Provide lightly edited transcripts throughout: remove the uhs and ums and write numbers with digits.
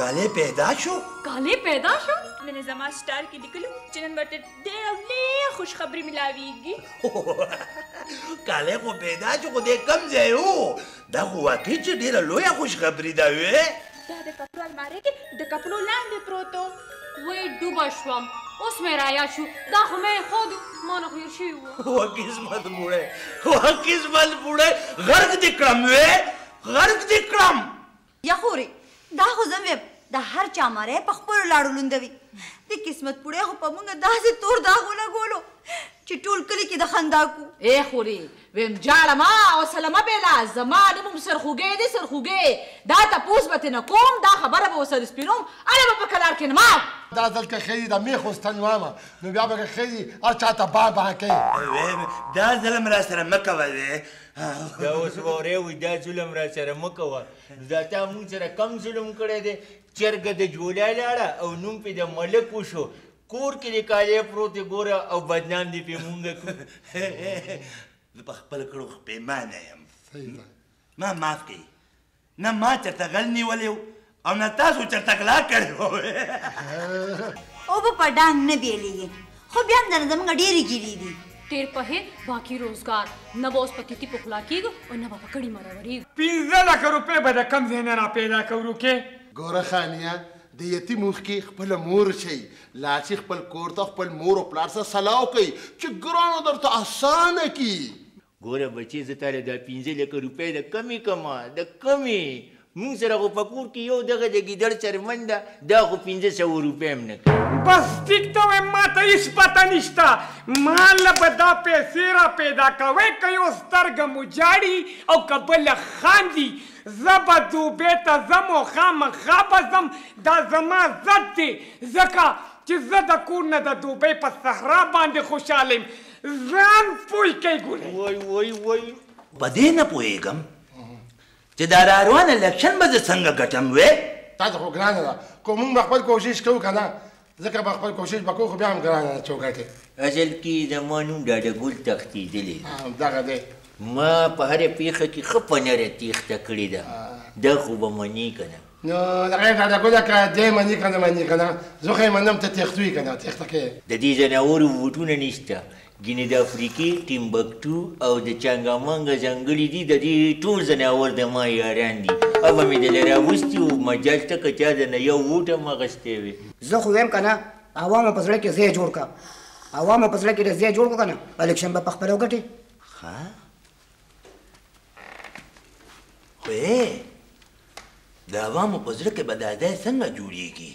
کالې پیدا شو؟ کالې پیدا شو؟ نن زما سټار کې لیکلو چې نن ورته ډېره لویه خوشخبري ملاویږي. کالې خو پیدا شو، خو دې کوم ځای و؟ دا خو واقعي چې ډېره لویه خوشخبري ده. وې دا د کپړو المارۍ کې د کپړو لاندې پروت و. وی ډوبه شوم، اوس مې رایاد شو، دا خو مې ښود، ما نه خو هېر شوي وو. وا قسمت بوړی، وا قسمت بوړی، غرق دې کړم، وې غرق دې کړم. یا خورې دا خو زه ویم، د هر چا مری په خپلو لاړو لوندوي. د قسمت پوړی خو په موږ داسې تور داغ ولګولو چې ټول کلي کې د خندا کو. ای خورې ویم جاړه ما او سره مه بېله، زما نوم هم سرخوږی دی، سرخوږی. دا تپوس به ترې نه کوم، دا خبره به ورسره سپینوم، هله به په کلار کښېنم. دا ځل که ښه دي د میخو ستن وامه، نو بیا به که ښه دي هر چا ته با با کوي. دا ظلم را سره مه کوه. وې دا اوس ورې وایي دا ظلم را سره مه کوه. دا تا مونږ سره کم ظلم کړی دی؟ چرګه د جولی لاړه او نوم پې د ملک وشو، کور کې د کالې پروت دی ګوره، او بدنام دې پې مونږ کړو. زه په خپل کړو پېمانه یم، ما معاف کړئ. نه ما چېرته غل نیولی و او نه تاسو چېرته غلا کړې وه. اوبه په ډانګ نه بېلېږي، خو بیا هم درنه زموږ ډېرې ګیلې دي. تېر پهې باقي روزګار، نه به اوس په تیتي پخلا کېږو او نه به په کړي مرورېږو. 5 لکه روپۍ به د کوم ځای نه را پیدا کوو ورکې؟ ګوره خانیه، د یتیم اوښکې خپله مور شي، لاړ شي خپل کور ته، خپل مور او پلار سره سلا وکړئ چې ګرانه درته اسانه کړي. ګوره بچې، زه تا له دا 5 لکه روپۍ د کمې کمه، د کمې. مونږ سره خو په کور کې یو دغه د ګیدړ څرمن ده، دا خو 500 روپۍ هم نه کوي. بس ټیک ته وایم، ما ته هېڅ پته نشته، ما له به دا پیسې را پیدا کوئ که یو سترګه مو جاړي او که بله خاندي. زه به دوبۍ ته ځم او خامخا به ځم، دا زما ضد دی، ځکه چې زه د کور نه د دوبۍ په صحرا باندې خوشحاله یم. ځان پوه کړئ ګورئ. وای وای وای، په دې نه پوهېږم چې دا راروان الیکشن به زه څنګه ګټم. وې تا ته خو ګرانه ده، که موږ به خپل کوشش کوو که نه، ځکه به خپل کوشش به کوو، خو بیا هم ګرانه ده چې وګټې. اصل کې زما نوم ډاډه ګل تښتېدلی دی. دغه دی. ما په هره پېښه کې ښه په نره تېښته کړې ده، دا خو به منې که نه؟ نو دغه ډاډه ګله که دی مني که نه مني که نه، زه خو یې منم، ته تېښتوي که نه، تېښته کوې. د دې ځناورو ووټونه نشته، ګینې د افریقې ټیمبکټو او د چانګامانګا ځنګلي دي، د دې ټول ځناور د ما یاران دي. هغه مې دله راوستي وو، مجال ته که چا درنه یو ووټ هم اخیستی وي. زه خو وایم که نه، عوامو په زړه کې ځای جوړ کړه، عوامو په زړه کې د ځای جوړ کړه که نه، الیکشن به په خپله وګټې. ښه خو د عوامو په زړه کې به دا ځای څنګه جوړېږي؟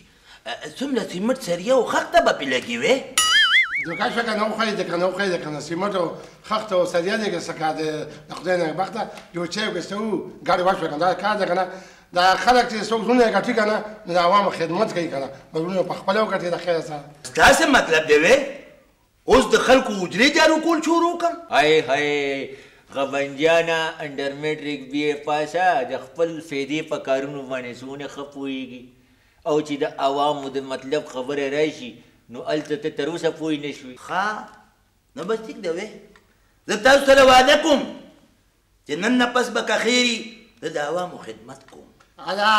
څومره سیمټ سریه او خښته به پې لګي وې؟ دوکه شوه که نه، وښایي دی که نه، وښایي دی که نه، سیمټ او خښته او سریه دی که څه کار دی، د خدای نه بخته جوړ شوی که څه وو، ګاډي وشوه که نه، دا کار دی که نه. دا خلک چې څوک زړونه یې ګټي که نه، نو د عوامو خدمت کوي که نه، زړونه په خپله وګټي د خیره سره. ستا څه مطلب دی وې؟ اوس د خلکو حجرې جارو کول شروع کړم؟ های های غبنجانه، انډر میټریک بي اې پاسه د خپل فیدې په کارونو باندې څونه ښه پوهېږي، او چې د عوامو د مطلب خبره راشي نو هلته ته تر اوسه پوه نه شوې. ښه نو بس ټیک دی وې، زه تاسو سره وعده کوم چې نن نه پس به که خیري زه د عوامو خدمت کوم. الا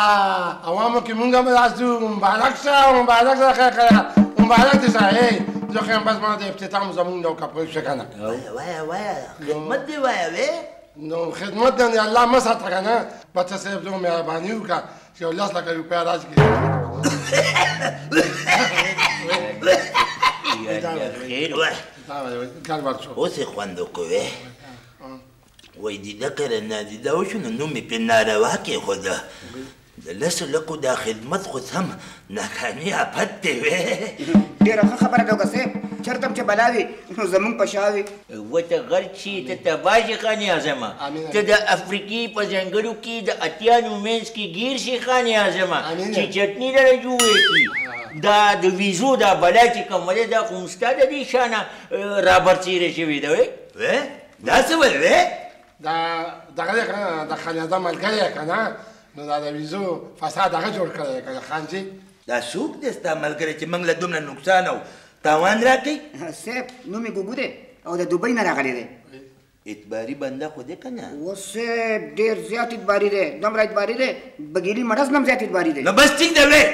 عوامو کې مونږ هم راځو. مبارک شه، مبارک شه، خیر خیر مبارک دې شه. ای زه خو یم بس ما د افتتاح زمونږ نو که پوه شوې که نه. وایه وایه وایه، خدمت دې وایه وې. نو خدمت دې الله مه ساته که نه، بچه صاحب زه مهرباني وکړه چې یو 10 لکه روپۍ راکړي. اوس یې خوند وکړو. وایي دیده کله نادیده وشو نو نوم یې پرې ناروا کېښوده. د 10 لکو دا خدمت خو سم ناکامي آفت دی. وې ډېره ښه خبره ده وکړه صاحب، چېرته هم چې بلا وي نو زمونږ په شا وي. وته غرق شي ته تباه شي خان اعظمه، ته د افریقي په ځنګلو کې د اتیانو منځ کې ګیر شي خان اعظمه، چې چټني لره جوړې کړي. دا د ویزو دا بلا چې کومه ده دا خو هم ستا د دې شانه رابرڅېره شوې ده. وې دا څه ویل؟ وې دا دغه دی که نه د خان اعظم ملګری که نه، نو دا د ویزو فساد هغه جوړ کړی دی که نه خان جي. دا څوک دی ستا ملګری چې موږ له دومره نقصان او تاوان راکوي؟ صاحب نوم یې ګوګو دی او د دوبۍ نه راغلی دی. اعتباري بنده خو دی که نه؟ اوس صاحب ډېر زیات اعتباري دی، دومره اعتباري دی بګیلي مرض نه هم زیات اعتباري دی. نو بس ټیک دی وې،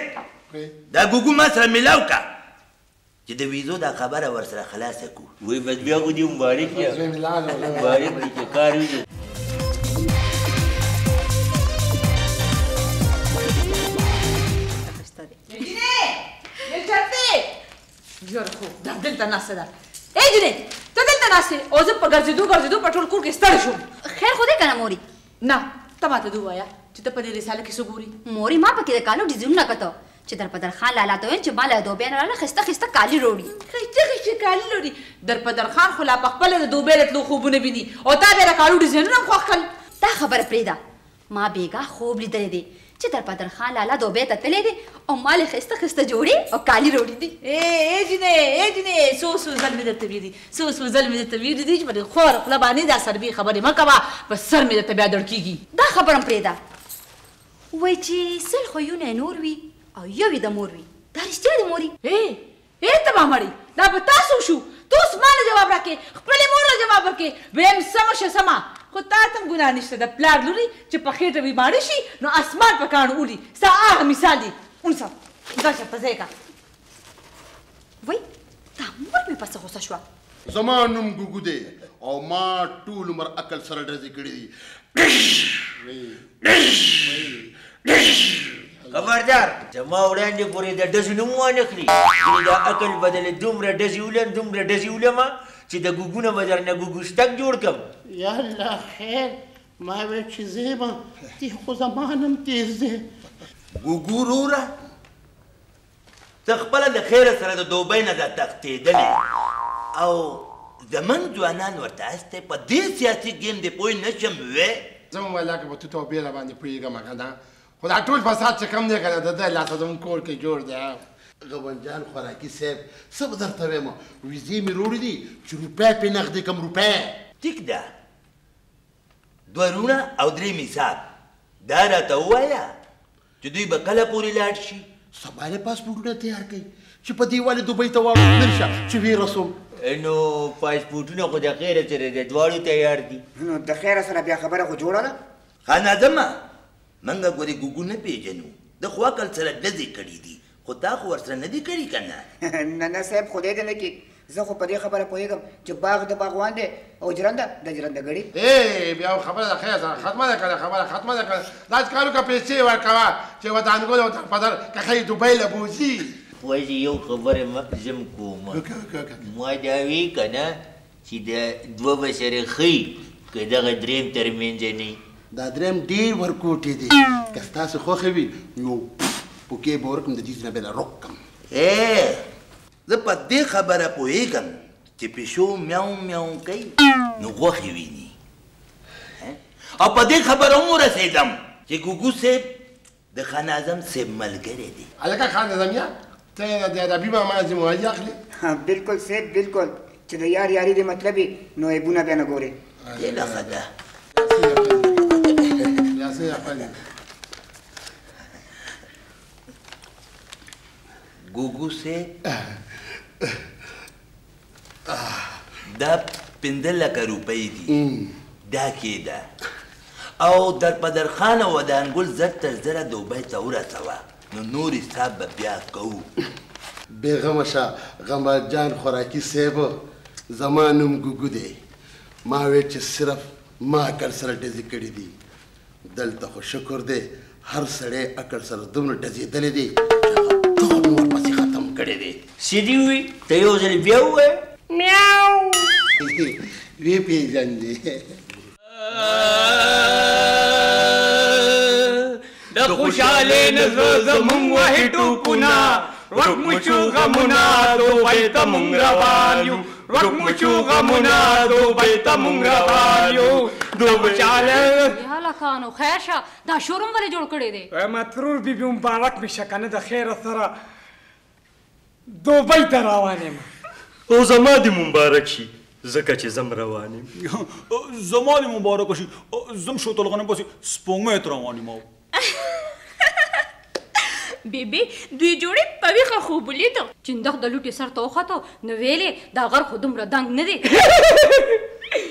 دا ګوګو ما سره میلاو که چې د ویزو دا خبره ورسره خلاصه کړو. وایي بس بیا خو دې مبارک یم، مبارک دي چې کار وشي. یاره خو دا دلته ناسته ده. ای جنې ته دلته ناست یې او زه په ګرځېدو ګرځېدو په ټول کور کې ستړې شوم. خیر خو دی که نه مورې؟ نه ته ماته دا ووایه چې ته په دې رساله کې څه ګوري؟ مورې ما پکې د کالو ډیزاینونه کتل چې در په در خان لالا ته ویم چې ما له دوبۍ نه راله ښایسته ښایسته کالي راوړي. ښایسته ښایسته کالي راوړي؟ در په در خان خو لا په خپله د دوبۍ له تلو خوبونه ویني او تا بیا د کالو ډیزاینونه هم خوښ کړل. دا خبره پرېږده، ما بېګا خوب لیدلی دی چې در په در خان لالا دوبۍ ته تللی دی او ما له ښایسته ښایسته جوړې او کالي راوړي دي. ای جینۍ ای جینۍ څو څو ځل مې درته ویلي، څو څو ځل مې درته ویلي دي چې په دې خواره خوله باندې دا سربې خبرې مه کوه، په سر مې درته بیا دړکېږي. دا خبره هم پرېږده، وایي چې 100 خویونه یې نور وي او یو یې د مور وي، دا رښتیا دي مورې؟ ای ای ته به مړې، دا به تاسو شو، ته اوس ما له جواب راکړې، خپلې مور له جواب ورکړې. ویم سمه شه سمه، خو تا ته هم ګناه نشته، د پلار لوري چې په خېټه وي ماړه شي نو اسمان په کاڼو اولي، ستا هغه مثال دی. ونیسه دا چېرته ځای که. وایي دا مور مې په څه غوسه شوه؟ زما نوم ګوګو دی او ما ټول عمر عقل سره ډزې کړې دي. خبردار زما وړاندې پورې د ډزو نوم وانخلي، ځینې دا عقل بدله دومره ډزې ولم دومره ډزې ولمه چې د ګوګونه به درنه ګوګوشتک جوړ کړم. یا الله خیر، ما ویل چې زه یم، دی خو زما نوم تېز دی. ګوګو وروره ته خپله د خیره سره د دوبۍ نه دا تښتېدلې او زموږ ځوانان ورته هستې په دې سیاسي ګیم دې پوه نه شم. وې زه هم ویل که په توت او بیره باندې پوهېږم که نه، خو دا ټول فساد چې کوم دی که نه د ده لاسه زموږ کور کې جوړ دی. غبن جان خوراکي صاحب څه به درته وایم، ویزې مې روړې دي چې روپۍ پرې نغدې کړم. روپۍ ټیک ده، دوه وروڼه او درې میثاق، دا راته ووایه چې دوی به کله پورې لاړ شي؟ سبا له پاسپورټونه تیار کړئ چې په دې والې دوبۍ ته واړو درشه چې ویې رسوم. نو پاسپورټونه خو د خیره سره د دواړو تیار دي. نو د خیره سره بیا خبره خو جوړه ده. خان اعظمه موږ ګورې ګوګو نه پېژنو، ده خو عقل سره ډزې کړې دي، خو تا خو ورسره نه دي کړي که نه؟ نه نه صاحب خدای دې نه کړي، زه خو په دې خبره پوهېږم چې باغ د باغوان دی او ژرنده د ژرندګړي. ای بیا خبره د خیر سره ختمه ده که نه؟ خبره ختمه ده که نه؟ دا چې کارو که پیسې ورکوه چې ودانګل او درپدر که ښایي دوبۍ له بوځي. خو یو خبره زم کوم، ما دا وی که نه چې د دوه به سره ښه که دغه دریم ترمنځ نه. دا دریم ډېر ورکوټی دی، که ستاسو خوښه وي یو پوکې به ورکړم د دې نه به له روک کړم. زه په دې خبره پوهېږم چې پیشو میاو میاو کوي نو غوښې ویني، او په دې خبره هم ورسېدم چې ګوګو صاحب د خان اعظم صاحب ملګری دی. هلکه خان اعظم یا ته د ربي ماما ذمهواري اخلې؟ بالکل صاحب بالکل، چې د یار یاري دې مطلب وي نو عیبونه بیا نه ګورې. ډېره ښه ده. ګوګو صاحب دا 5 لکه روپۍ دي، دا کېده او در په در خان او ودانګل زر تر زره دوبۍ ته ورسوه، نو نور حساب به بیا کوو. بېغمه شه غمبر جان خوراکي صاحب، زما نوم ګوګو دی، ما ویل چې صرف ما عقل سره ډزې کړې دي، دلته خو شکر دی هر سړی عقل سره دومره ډزېدلی دی چې هغه تخم مې ورپسې ختم کړی دی. څه دې ووایي؟ ته یو ځل بیا ووایه. میاو ویې پېژندې. د خوشحالۍ نه زړه زموږ وهي ټوپونه، ورک مو شو غمونه دوبۍ ته مونږ روان یو، ورک مو شو غمونه دوبۍ ته مونږ روان یو. خوشحاله هلکانو خیر شه، دا شور هم ولې جوړ کړی دی؟ وایم ترور بي بي مبارک مې شه که نه د خیره سره دوبۍ ته روان یم. او زما دې مبارک شي ځکه چې زم روان یم. زما دې مبارک شي، زم شوتل غنم پسې سپوږمۍ ته روان یم. بیبي دوی جوړې په ویښه خوب ولیدو. چندخ د لوټې سر ته وختو نو ویلې دا غر خو دومره دنګ نه دی.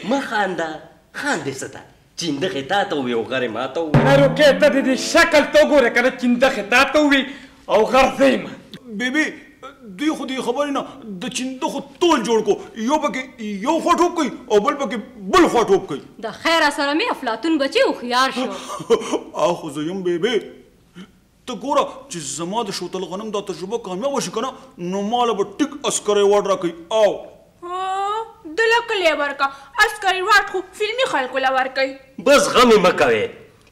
مه خانده، خاندې څه ته؟ چیندخې تا ته ووې او غر یې ما ته ووې. نه روکې ته د دې شکل ته وګوره که نه چیندخې تا ته ووې او غر زه یم. بیبي دوی خو دې خبرې نه د چیندخو تول جوړ کو، یو پکې یو خوا ټوپ کوي او بل پکې بل خوا ټوپ کوي. د خیره سره مې افلاطون بچی هوښیار شو. خو زه یم بیبي، ته ګوره چې زما د شوتل غنم دا تجربه کامیابه شي که نه نو ما له به ټیک عسکري ایوارډ راکوي. او دله کلی ورکه، عسکري ایوارډ خو فلمي خلکو له ورکوي. بس غم یې مه کوې،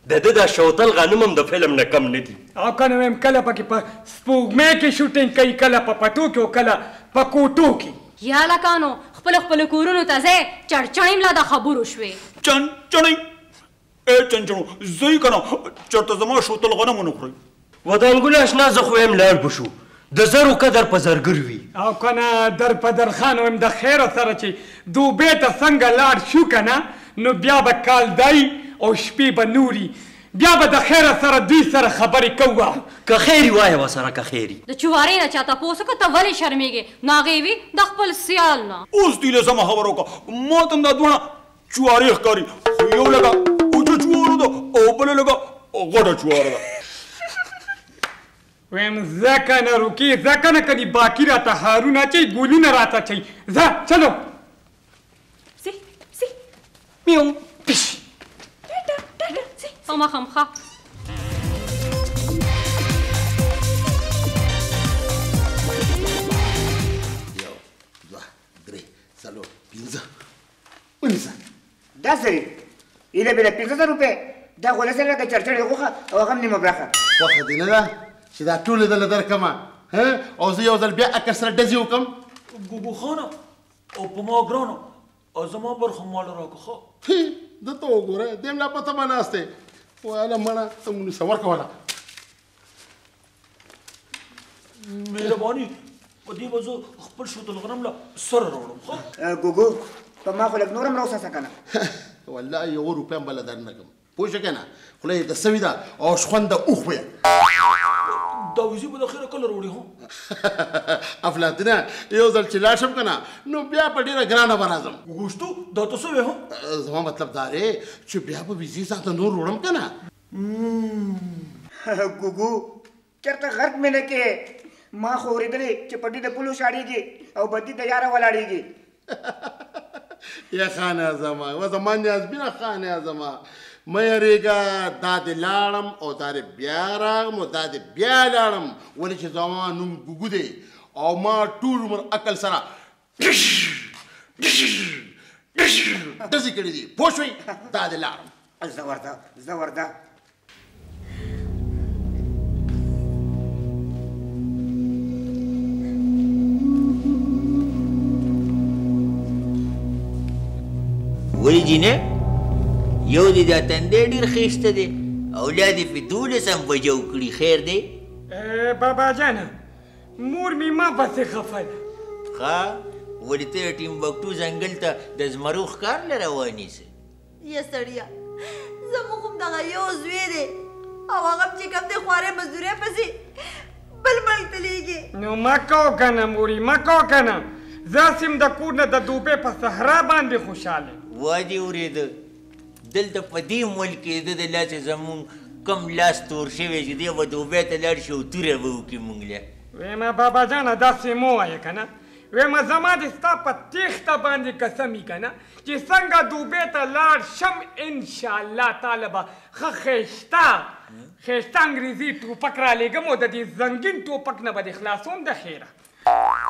د ده دا شوتل غنم هم د فلم نه کم نه دي. او که نه وایم کله پکې په سپوږمۍ کې شوټینګ کوي، کله په پټو کې او کله په کوټو کې. یا هلکانو خپلو خپلو کورونو ته ځئ، چړچڼې هم لا د خبرو شوې. چڼچڼې ای چڼچڼو ځئ که نه چېرته زما شوتل غنم ونه خورئ. ودان ګل اشنا زه خو وایم لاړ به شو، د زرو قدر په زرګر وي. او که نه در په در خان وایم د خیره سره چې دوبۍ ته څنګه لاړ شو که نه نو بیا به کالدی او شپې به نوري، بیا به د خیره سره دوی سره خبرې کوه. که خیري وایه ورسره که خیري. د چوارې نه چا تپوس وکړه ته ولې شرمېږې، نو هغې وي د خپل سیال نه. اوس دوی له سمه خبره وکړه، ما ته هم دا دواړه چوارې ښکاري، خو یو لږه اوچه چواره ده او بله لږه غټه چواره ده. وایم ځه که نه روکې، ځه که نه، که دې باقي راته هارونه اچوي ګلونه راته اچوي. ځه چلو ځي ځي میو پش ټاټا ټاټا ځي په مخه مو ښه. یو دوه درې څلور پنځه ونیسه. دا څه دي؟ ایله بېله 5000 روپۍ، دا خو داسې لکه چړچړې غوښه او هغه هم نیمه برخه. خوښه دې نه ده چې دا ټولې دله درکمه او زه یو ځل بیا اکر سره ډزې وکړم؟ ګوګو خانه او په ما ګرانه او زما برخه مال راکړه. ښه ده ته وګوره، دی هم لا په تمه ناست دی. وایله مړه ته مونږ څه ورکوله. مهرباني په دې به زه خپل شوتل غنم له سره راوړم. ښه ګوګو په ما خو لږ نور هم راوساسه که نه. والله یوه روپۍ هم بله در نه کړم، پوه شوې که نه؟ خوله یې د سوي ده او شخوند د اوښ ویه. دا ویزې به د خیره کله راوړې؟ ها افلاطونه یو ځل چې لاړ شم که نه نو بیا په ډېره ګرانه به راځم. ګوشتو دا ته څه وې؟ ها زما مطلب دا دی چې بیا به ویزې ځان ته نور وړم که نه. ګوګو چېرته غرق مې نه کې، ما خو اورېدلې چې پټي د پولو شاړېږي او بدي د یاره ولاړېږي. یا خانه زما و زما نیازبینه خانه زما، مه یېرېږه، دا دې لاړم او دا دې بیا راغم او دا دې بیا لاړم، ولې چې زما نوم ګوګو دی او ما ټول عمر عقل سره ډزې کړې دي، پوه شوې؟ دا دې لاړم. زه ورځه زه ورځه. ولې جینۍ یو دې دا تندی ډېر ښایسته دی او لا دې پې 12 هم بجه وکړي، خیر دی؟ بابا جانه مور مې ما پسې خفه ده. ښه ولې ته د ټیمبکټو ځنګل ته د زمرو ښکار له روان یې څه؟ یه سړیه زموږ هم دغه یو زوی دی او هغه هم چې کوم دی خوارۍ مزدورۍ پسې بل ملک ته لېږي. نو مه کوه که نه مورې، مه کوه که نه، زه هسې هم د کور نه د دوبۍ په صحرا باندې خوشحاله یم. وا دې اورېده، دلته په دې ملک کې د ده د لاسه زموږ کوم لاس تور شوی چې دی به دوبۍ ته لاړ شي او توره به وکړي موږ له. ویمه بابا جانه داسې مه وایه که نه، ویمه زما دې ستا په تېښته باندې قسم وي که نه چې څنګه دوبۍ ته لاړ شم انشاءالله تعالی به ښه ښایسته ښایسته انګریزي ټوپک رالیږم او د دې زنګین ټوپک نه به دې خلاصوم د خیره.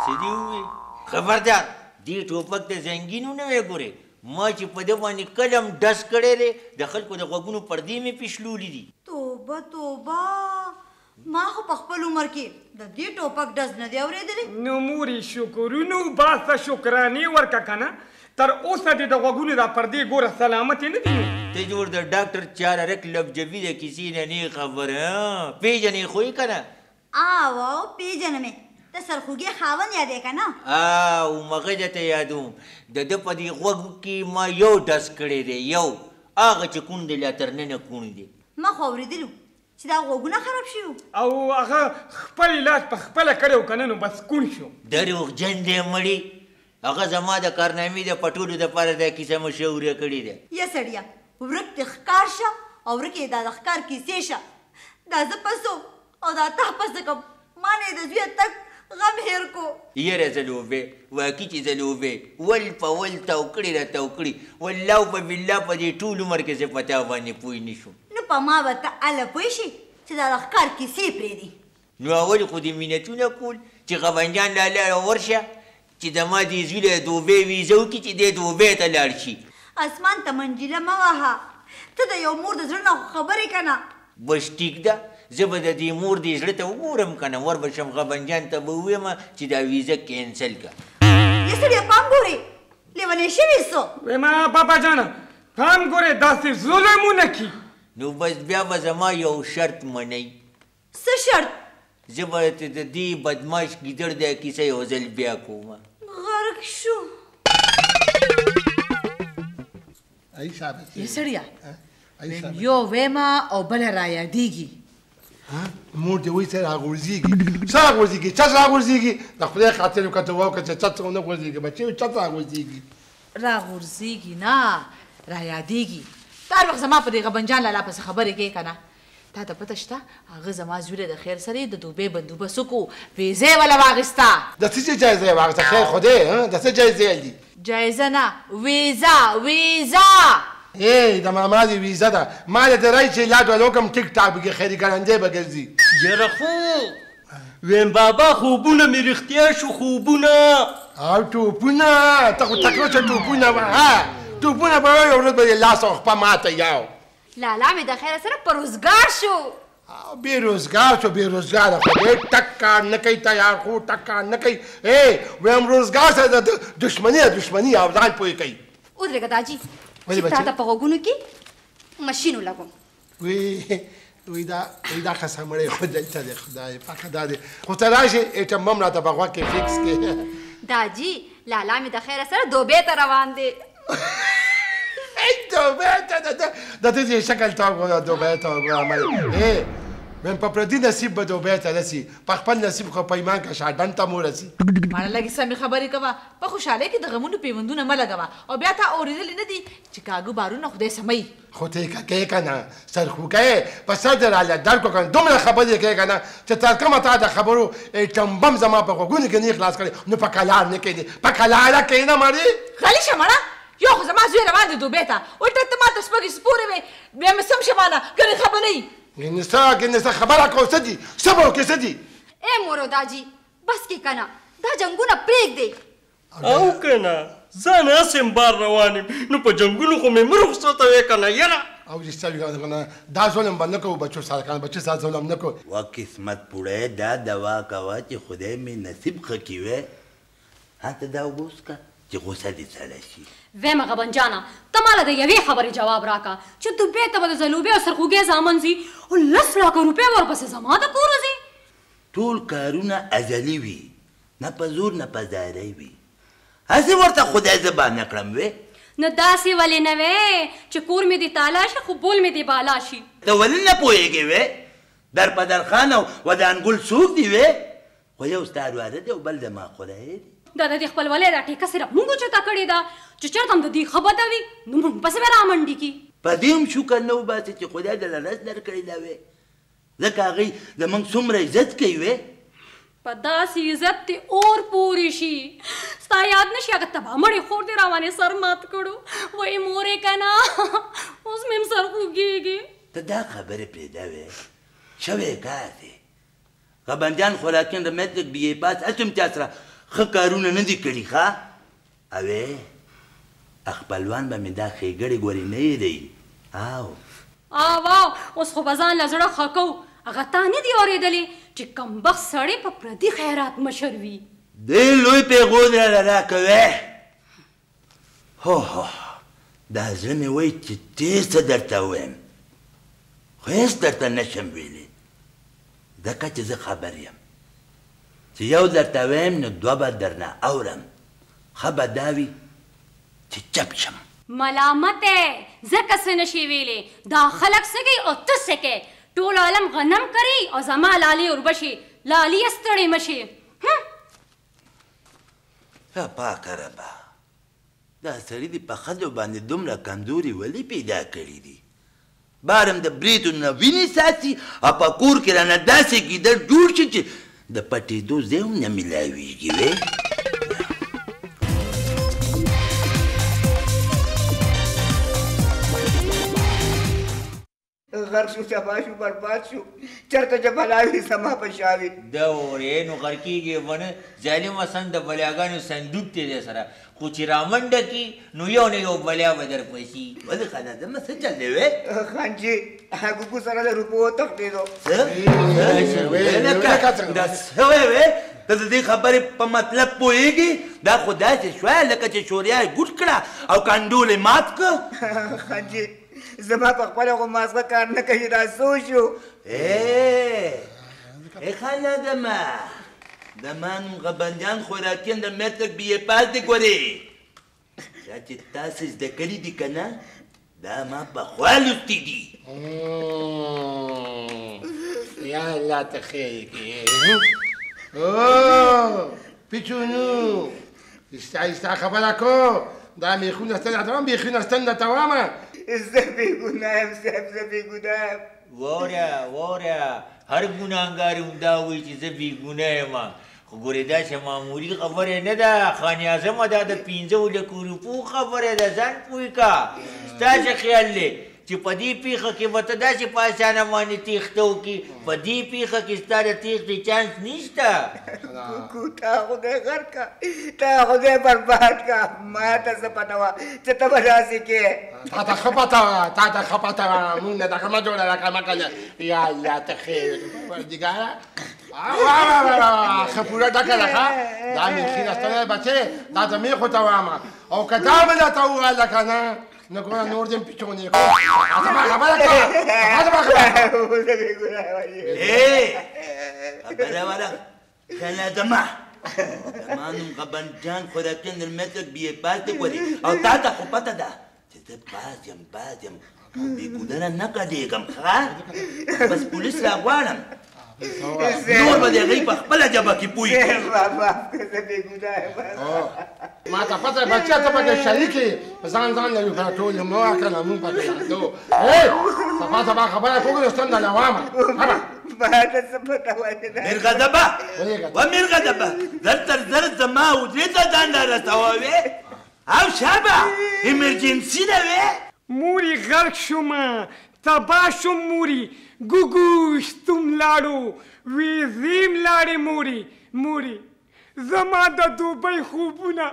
څه دې وویل؟ خبردار دې ټوپک ته زنګین ونه وایې ګورې، ما چې په ده باندې کله هم ډز کړی دی د خلکو د غوږونو پردې مې پرې شلولي دي. توبه توبه، ما خو په خپل عمر کې د دې ټوپک ډز نه دی اورېدلی. نو مورې شکرونو باسه، شکرانې ورکه که نه، تر اوسه دې د غوږونو دا پردې ګوره سلامتې نه دي. ته جوړ د ډاکټر چاررک لبجبي د کیسې نه نه خبر پېژنې خو یې که نه؟ آو پېژنم یې، د سرخوږي خاوند یادې که نه؟ آو مغه درته یادوم، د ده په دې غوږ کې ما یو ډز کړی دی، یو هغه چې کوڼ دی لا تر ننه کوڼ دی. ما خو اورېدلي چې دا غوږونه خراب شوي وو. او هغه خپل علاج په خپله کړی و که نه نو بس کوڼ شو. دروغجن دی مړی، هغه زما د کارنامې د پټولو دپاره دا کیسه مشهوره کړې ده. یه سړیه، ورک دې ښکار شه او ورک یې دا د ښکار کیسې شه. دا زه پسو او دا تا پسه کوم، ما نه یې د زویه تګ غم هېر کو. یاره ځلوبې، واقعي چې ځلوبې ول په ول تاو کړي را تاو کړي، والله په بالله په دې ټول عمر کې زه په تا باندې پوه نه شوم. نو په ما به ته هله پوه شې چې دا د ښکار کیسې پرېږدي. نو اول خو دې منتونه کول چې غبنجان لالا ورشه چې زما دې زوی له دوبۍ ویزه وکړي چې دی دوبۍ ته لاړ شي. اسمان ته منجیله مه وهه، ته د یو مور د زړه نه خو خبرې که نه. بس ټیک ده، زه به د دې مور دې زړه ته وګورم که نه، ور به شم غبنجان ته به ووایم چې دا ویزه کینسل کړه. یه سړیه پام ګورې، لیونی شوې څه؟ وایم بابا جانه پام ګورې، داسې ظلم ونه کړي. نو بس بیا به زما یو شرط منئ. څه شرط؟ زه به د دې بدماش ګیدړ دا کیسه یو ځل بیا کوم. غرق شو. یه سړیه، یو ویمه او بله رایادېږي. مور دې وایي څه راغورځېږي، څه راغورځېږي، چت راغورځېږي. د خدای خاطر وکړه ته وکړه چې چت ونه غورځېږي، بچې چت راغورځېږي. راغورځېږي نه، رایادېږي. تا هر وخت زما په دې غبنجان لالا پسې خبرې کوې که نه؟ تا ته پته شته هغه زما زوی له د خیر سره د دوبۍ بندوبست وکړو، ویزه یې وله واخیسته. د څه شي جایزه یې واخیسته؟ خیر خو دی، د څه جایزه دي؟ جایزه نه، ویزه، ویزه. ای د ماما دې ویزه ده، ما له دې رایي چې لاډ وله وکړم ټیک ټاک به کې خیري ګړندی به ګرځي. یاره خو ویم بابا خوبونه مې رښتیا شو، خوبونه او ټوپونه. ته خو تکړه چې ټوپونه وه، ټوپونه به یو ورځ به یې لاس او خپه ماته یو. لالا مې د خیره سره په روزګار شو. بې روزګار شو، بې روزګاره خو دی ټک کار نه کوي، تیار خو ټک کار نه کوي. ای ویم روزګار سره د دښمني ده، دښمني او ځان پوه کوي. ودرېږه داجي، چې تا ته په غوږونو کې ماشین ولګوم. وی دا وی دا خسه مړی خو دلته دی، خدای پاکه دا دی خو ته راشې ایټم بم راته په غوږ کې فکس کړې. داجي لالا مې د خیره سره دوبۍ ته روان دی. دوبۍ ته د دې شکل ته وګوره، دوبۍ ته وګوره مړی. ای ویم په پردي نصیب به دوبۍ ته رسي، په خپل نصیب خو په ایمان که شاډن ته مو رسي. ماړه لږې سمې خبرې کوه، په خوشحالۍ کې د غمونو پیوندونه مه لګوه. او بیا تا اورېدلي نه دي چې کاږه بارونه خدای سموي. خو ته یې ککې که نه، سرخوږی په سر دې راله درک وکړه، دومره خبرې کوې که نه چې تر کومه تا د خبرو ایټم بم زما په غوږونو کې نه خلاص کړی نو په کلار نه کښېنې، په کلاره کښېنه مړې. غلی شه مړه، یو خو زما زوی روان دی دوبۍ ته، الټه ته ما ته سپږې سپورې وې، بیا مې سم شه مانه ګنې ښه به نه وي. ګنې څه خبره کوه، څه دي، څه به وکړې، څه دي؟ ای مورو داجي بس کې که نه، دا جنګونه پرېږدئ. او که نه ځان هسې هم بار روان یم، نو په جنګونو خو مې مه رخصتوې که نه. یاره او رښتیا وي که نه، دا ظلم به نه کوو بچو سره، که نه بچو سره ظلم نه کوو. وه قسمت پوړی دا دوا کوه چې خدای مې نصیب ښه کړي. وی هلته دا اوبه وڅښه چې غوسه دې سړه شي. ویمه غبن جانه، ته ماله د یوې خبرې جواب راکړه چې دوبۍ ته به د ځلوبې او سرخوږی زامن ځي او 10 لاکه روپۍ ورپسې زما د کوره ځي. ټول کارونه ازلي وي، نه په زور نه په زارۍ وي، هسې ورته خدای زه بانه کړم. وې نو داسې ولې نه وې چې کور مې دې تالا شي خو بول مې دې بالا شي؟ ته ولې نه پوهېږې؟ وې در په درخان او ودانګل څوک دي؟ وې خو یو ستا وراره دی او بل زما خدای دی. دا د دې خپلولۍ دا ټیکه صرف موږ اوچته کړې ده چې چېرته هم د دوی ښه بده وي نو موږ پسې به رامنډي کړي. په دې هم شکر نه وباسې چې خدای دله رس درکړی ده. وې ځکه هغوی زموږ څومره عزت کوي. وې په داسې عزت دې اور پورې شي، ستا یاد نه شي هغه تباه مړې خور دې راوانې سر مات کړو. وایي مورې که نه اوس مې هم سر خوږېږي. ته دا خبرې پرېږده. وې شوی کار دی، غبنجان خوراکین د مټریک بي ای پاس هسې هم چا سره ښه کارونه نه دي کړي. ښه اوې خپلوان به مې دا ښېګړې ګورې نه هېروي. او آو اوس خو به ځان له زړه ښه کوو. هغه تا نه دی اورېدلی چې کمبخت سړی په پردي خیرات مشر وي. ډېر لوی پیغور راله راکوې. هو هو، دا زړه مې وایي چې ډېر څه درته ووایم، خو هېڅ درته نه شم ویلی، ځکه چې زه خبر یم چې یو درته وایم نو دوه به درنه اورم. ښه به دا وي چې چپ شم. ملامت یې ځکه څه نه شي ویلی. دا خلک څه کوي او ته څه کوې؟ ټول عالم غنم کري او زما لالي اوربشي. لالیه ستړې مه شي. ښه پاکه ربه، دا سړي دې په ښځو باندې دومره کمزوري ولې پیدا کړي دي؟ بارم د برېتو نه وینې ساتي او په کور کې رانه داسې ګیدړ جوړ شي چې د پټېدو ځای هم نه میلاویږي. وی غرق شو، تباه شو، برباد شو، چېرته چې بلا وي زما په شا وي. دا اورې نو غرقېږي به نه. ظالمه سن د بلاګانو صندوق دی دی سره، خو چې رامنډه کړي نو یو نه یو بلا به درپسي. ولې خان اعظمه څه چل دی وې؟ خان جي ګوګو سره د روپو وتښتېدو. څه؟ دا څه وایې وې؟ ته د دې خبرې په مطلب پوهېږې؟ دا خو داسې شوه لکه چې شوریا یې ګوټ کړه او کنډول یې مات کړه. خان جي زما په خپله خو مازغه کار نه کوي، دا څه وشو؟ ای خان اعظمه، د ما نوم غبنجان خوراکي د مټرک بي اې پاس دی. ګورې دا چې تاسې زده کړي دي که نه، دا ما پخوا لوستي دي. یا الله ته خیر کړې. اوه پیچونو، ایسته خبره کو. دا میخونه ستن درته میخونه ستن درته وامه. زه بېګناه یم صاحب، زه بېګناه یم. واره واره، هر ګناهګار همدا وایي چې زه بېګناه یم، خو ګورې داسې معمولي خبره نه ده خان اعظمه. دا د 5 لکو روپو خبره ده، ځان پوه کړه. ستا څه خیال دی چې په دې پېښه کې به ته داسې په اسانه باندې تېښته وکړي؟ په دې پېښه کې ستا د تېښتې چانس نشته. کوکو تا خدای غرق کړه، تا خدای برباد کړه. ما ته څه پته وه چې ته به داسې کې؟ تا ته ښه پته وه، تا ته ښه پته وه. مونږ نه دغه مه جوړه لکه مه کنه. یا الله ته خیر پروردګاره. ښه پوره ډکه ده. ښه دا مې کښېناستلی بچې، دا ته مېخو ته وامه، او که دا مې درته وویله که نه نو ګوره نور دې هم پیچونې کړو. زما خبره کوه، زما خبره. خبره وره خان اعظمه، زما نوم غبنجان خوراکي د مټرک بي اې پاس دی. ګورې او تا ته خو پته ده چې زه باز یم، باز یم، خو بې ګودره نه کډېږم. ښه بس پولیس راغواړم، نور به د هغوی په خپله ژبه کې پوه کړي. ما ته پته بچیه، ته پکې شریک یې، ځان ځان لري په ټول مو که نه مونږ پکې راځو. سبا سبا خبره کوو، ستن درله وامه. ما ته څه پته وه؟ میرغضبه و میرغضبه، زر تر زر زما حجرې ته ځان رارسوه وې او شابه ایمرجنسي ده وې. موري غرق شومه، تباه شوم موري، ګوګو شتون لاړو، ویزیم لاړې موري. موري زما د دوبۍ خوبونه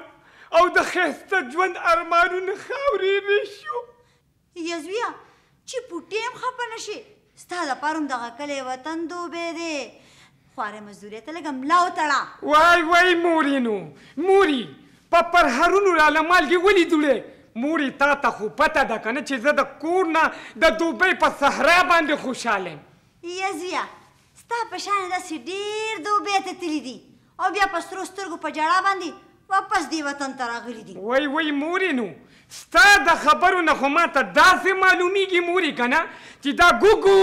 او د ښایسته ژوند ارمانونه خاورې شو. یزویه چې پوټې هم خفه نه شي، ستا لپاره هم دغه کلی وطن دوبی دی. خوارې مزدورۍ ته لږه ملا وتړه. وای وای مورې، نو موري په پرهرونو راله مالګې ولې دوړې؟ مورې تا ته خو پته ده که نه چې زه د کور نه د دوبۍ په صحرا باندې خوشحاله یم. یزویه ستا په شان داسې ډېر دوبۍ ته تللي دي او بیا په سرو سترګو په ژړا باندې واپس دې وطن ته راغلي دي. وای وای مورې، نو ستا د خبرو نه خو ما ته داسې معلومیږي مورې که نه چې دا ګوګو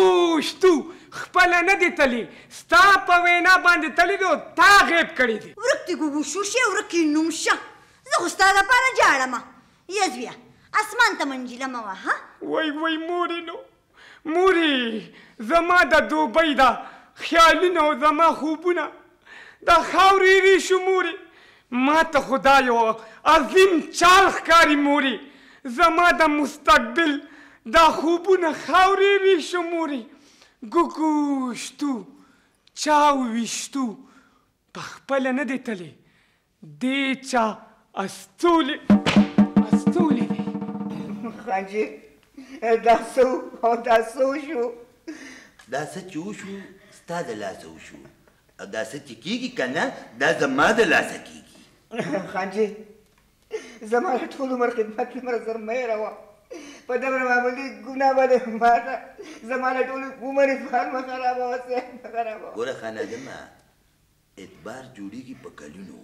شتو خپله نه دی تللی، ستا په وینا باندې تللی دی او تا غیب کړی دی. ورک دې ګوګو شو شي، ورک یې نوم شه. زه خو ستا دپاره ژاړمه. یزویه اسمان ته منجیله مه وهه. وای وای مورې، نو مورې زما د دوبۍ دا خیالونه او زما خوبونه دا خاورې ایرې شو مورې. ما ته خو دا یو عظیم چال ښکاري مورې، زما د مستقبل دا خوبونه خاورې ایرې شو مورې. ګوګو شتو چا وویشتو په خپله نه دی تللی، دې چا استولی استولی دی. خان جي دا څه او دا څه وشو؟ دا څه چې وشو ستا د لاسه وشو، او دا څه چې کېږي که نه دا زما د لاسه کېږي. خان جي زما د ټول عمر خدمت لمره زر مه هېروه، په دومره معمولي ګناه باندې ماته زما د ټول عمر اعتبار مه خرابوه صاحب، مه خرابوه. ګوره خان اعظمه، اعتبار جوړېږي په کلونو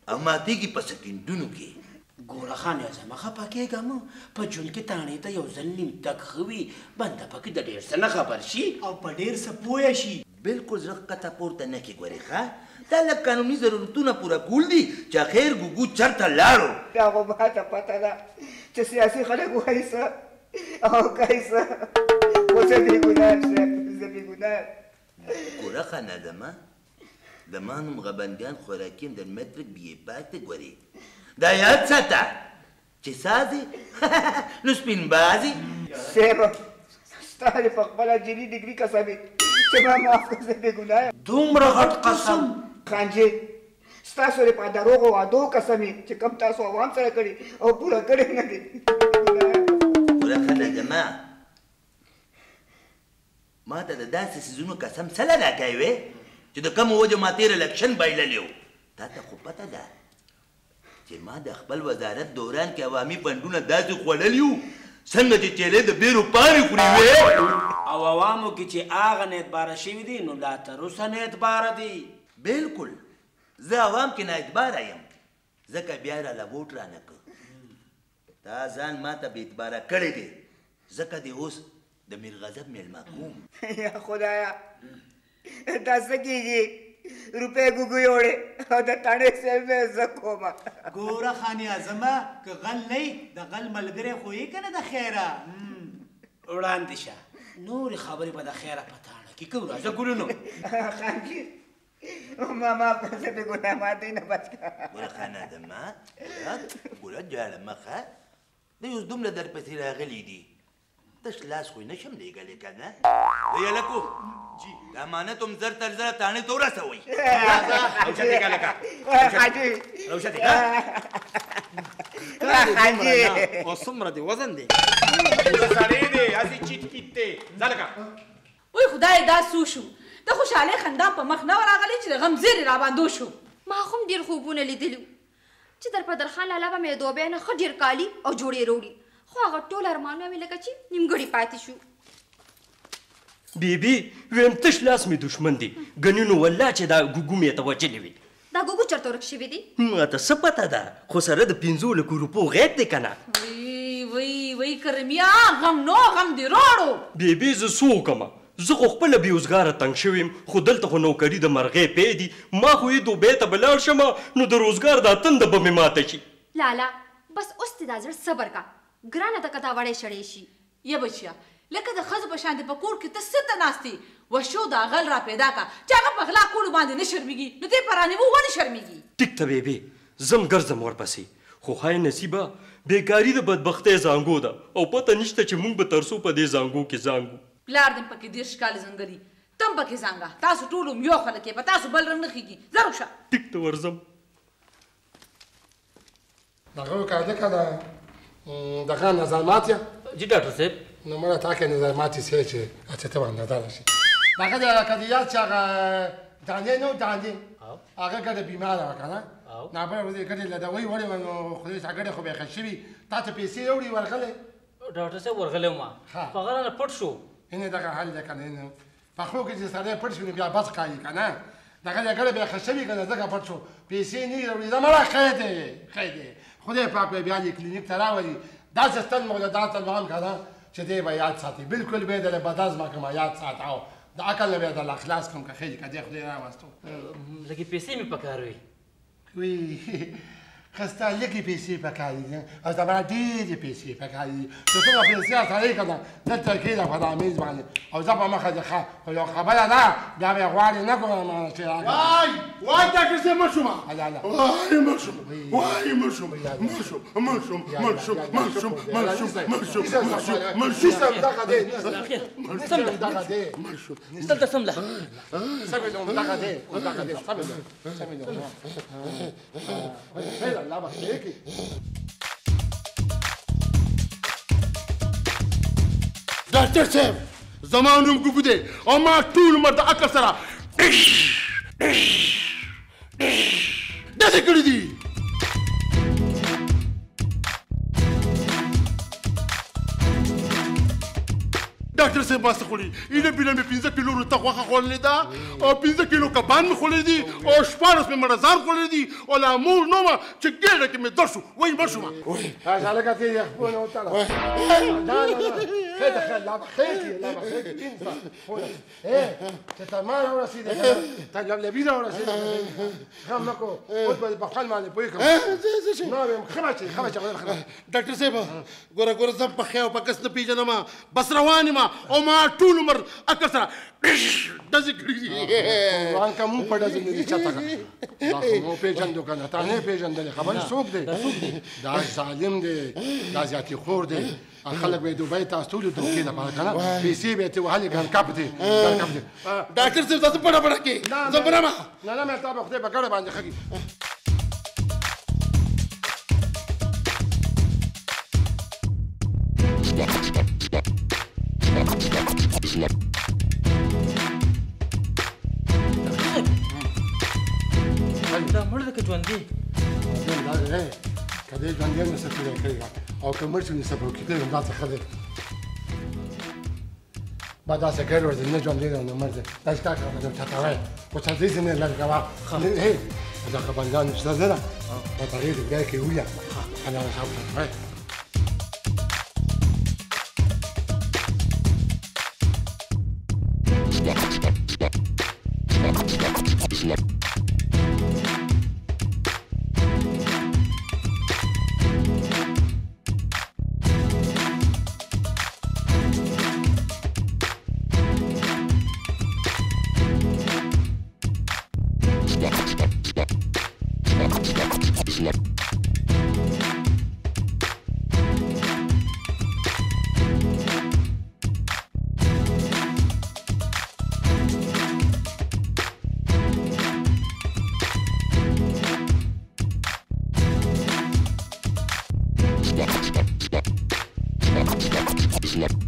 او ماتېږي په سکندونو کې. ګوره خان اعظمه، خفه کېږه مه، په ژوند کې تاڼې ته یو ځل نیم تګ ښه وي، بنده پکې د ډېر څه نه خبر شي او په ډېر څه پوه شي. بالکل زړه ښکته پورته نه کړې ګورې. ښه دا لږ قانوني ضرورتونه پوره کول دي چې اخر ګوګو چېرته لاړو. دا خو ماته پته ده چې سیاسي خلک وایي څه او کوي څه، خو زه بېګناه یم صاحب، زه بېګناه یم. ګوره خان اعظمه، د ما نوم غبندیان خوراکي یم، د مټریک بي اې پاس دی. ګورې دا یاد ساته چې سازې نو سپین بازې. صاحب ستا دې په خپله جیني ډګري قسم وي چې ما معاف کړه، زه بېګناه یم. دومره غټ قسم؟ خان جي ستاسو دې په دروغو وعدو قسم وي چې کوم تاسو عوام سره کړي او پوره کړي نه دي. ګوره خان اعظمه، ما ته د داسې څیزونو قسم څه له راکوې چې د کومو وجو ما تېر الکشن بایللی و؟ تا ته خو پته ده چې ما د خپل وزارت دوران کې عوامي فنډونه داسې خوړلي وو څنګه چې چیلې د بیرو پاڼې خوري وې. او عوامو کې چې هغه نه اعتباره شوي دي نو لا تر اوسه نه اعتباره دي. بالکل، زه عوام کې نااعتباره یم، ځکه بیا راله ووټ رانه کړ. تا ځان ما ته بې اعتباره کړی دی، ځکه دې اوس د میرغضب مېلمه کوم. یا خدایا دا څه کېږي؟ روپۍ ګوګو یوړې او د تاڼې صاحب مې زه کومه. ګوره خان اعظمه، که غل نه یې د غل ملګری خو یې که نه د خیره. وړاندې شه، نورې خبرې به د خیره په تاڼه کې کوو. راځه ګلونو. خان جي ما معاف کړه، زه بېګناه ما دوی نه بچ کړه. ګوره خان اعظمه، ګوره جاړه مخه، دوی اوس دومره درپسې راغلي دي، تش لاس خو یې نه شم لېږلی که نه. دی هلکو جي دا امانت هم زر تر زره تاڼې ته ورسوئ. راوچتې که هلکه، راوچتې. او څومره دې وزن دی؟ سړی دی هسې چیت پیت دی. ځه لکه. وای خدای دا څه شو؟ د خوشحالۍ خندا په مخ نه وه راغلې چې د غم زیری راباندې وشو. ما خو هم ډېر خوبونه لیدلي وو چې در په درخان لالا به مې د دوبۍ نه ښه ډېر کالي او جوړې راوړي، خو هغه ټول ارمانونه مې لکه چې نیمګړي پاتې شو. بیبي ویم تش لاس مې دښمن دی، ګنې نو والله چې دا ګوګو مې ته وژلې وي. دا ګوګو چېرته ورک شوی دی؟ ماته څه پته ده، خو سره د 5 لکو روپو غیب دی که نه. وی وی وی کرمیا، غم نو غم دې راوړو. بیبي زه څه وکړم؟ زه خو خپله بېوزګاره تنګ شوی یم، خو دلته خو نوکري د مرغۍ پی دي. ما خو یې دوبۍ ته به لاړ شم نو د روزګار دا تنده به مې ماته شي. لالا بس اوس دې دا زړه صبر کا، ګرانه ده که دا وړی شړی شي. یه بچیه، لکه د ښځو په شان دې په کور کې ته څه ته ناست یې؟ وشو دا غل را پیدا کا چې هغه په غلا کولو باندې نه شرمېږي، نو دی په رانیوو ولې شرمېږي؟ ټیک ته بیبي، زم ګرځم ورپسې، خو ښای نصیبه بېکاري د بدبختۍ زانګو ده او پته نشته چې موږ به تر څو په دې زانګو کې زانګو. پلار دې پکې 30 کاله ځنګلي، ته هم پکې زانګه. تاسو ټول هم یو خلک یې، په تاسو بل رنګ نه خېږي. زر وشه. ټیک ته ورځم. دغه وکړه ده که نه دغه نظر مات یم. جی ډاکټر صاحب. نو مړه تا کې نظر ماتې سي چې چې ته باندې نظر شي. دغه د که د یاد چې هغه دانې نه و دانې، هغه ګډه بیماره وه که نه، نابله ورځ یې ګډې له دوایي وړې وه، نو خدای شه ګډې خو به یې ښه شوي. تا ته پیسې راوړي ورغلی؟ ډاکټر صاحب ورغلی وم، خو هغه رانه پټ شو. هنې دغه حال دی که نه، په خو کې چې سړی پټ شي نو بیا بس ښکاري که نه. دغه د ګډه بیا ښه شوي که نه، ځکه پټ شو، پیسې نه راوړي. زما خیر دی، خیر دی، خدای پاک به بیا دې کلینیک ته راولي. داسې ستن مو له دا ته هم که نه چې دی به یاد ساتي، بالکل به یې د بدازمه کړم یاد ساته او د عقل نه به یې درله خلاص کړم که خیر که دی خدای راوستو. لږې پیسې مې پکار وي. وی خسته لږې پیسې پکار دي او زما ډېرې پیسې پکار دي. چې څومره پیسې سړی که نه دلته کښېنه په دا مېز باندې او زه په مخه دې ښه، خو یو خبره ده بیا به یې غواړې نه ګورم ما چې راکړه. وای وای ډاکټر صاحب مړ شوم، وای مړ شوم، وای مړ شوم، مړ شوم، مړ شوم، مړ شوم، مړ شوم، مړ شوم، مړ شوم، مړ شوم، مړ شوم. دغه دی، دغه دی، مړ شوم. دلته سم ده. سمې ده، دغه دی، دغه دی، سمې ده، سمې ده. الله به خیر کړي. ډاکټر صاحب، زما نوم ګوګو دی او ما ټول عمر د عقل سره ډزې کړې دي. ډاکټر صاحب ما څه خوړلي؟ ایله بیله مې 5 کیلو رته غوښه خوړلې ده او 5 کیلو کبان مې خوړلي دي او 16 مې مړزان خوړلي دي او لا مور نه وم چې ګېډه کې مې در شو، وایي مړ شوم. هلکه ته یې خپله وتړه. نه نه نه، خیر ده، خیر، لا به خیر کړي، لا به خیر کړي. چې تر ما راورسېدې، تر لبلبي راورسېدې، غم مه کوه، اوس به دې په خوند باندې پوه کړم. نه وایم، ښه بچی، ښه بچی، ښه بچی. ډاکټر صاحب ګوره ګوره، زه په ښه او په کس نه پېژنم، بس روان یم او ما ټول عمر عقل سره ډزې کړې دي. قرآن که مونږ په ډزې نه دي چاته که دا خو مو پېژندو که نه، تا نه پېژندلې. خبر څوک دی؟ دا ظالم دی، دا زیاتي خور دی. خلک به یې دوبۍ ته استولي دوکې لپاره که نه، پیسې به یې ترې وهلې، ګرکپ دی، ګرکپ دی. ډاکټر صاحب تاسو پړه پړه کې زه پړه ما. نه نه، مې تا به خدای په ګډه باندې ښه کړي. دا مړ دی که ژوندی؟ که دی ژوندی نو څه پیدا کړی او که مړ شي نو څه به وکړي؟ دا څه ښه دی، با داسې ګډ ورځي، نه ژوندی دی نه مړ دی. دا چې تا کار به چاته وایې، خو څه دې نه لږوه. هې دا خبرګان چې زه ده په هغې ډوډۍ کې ویه انا صاحب ته وایې. Snap.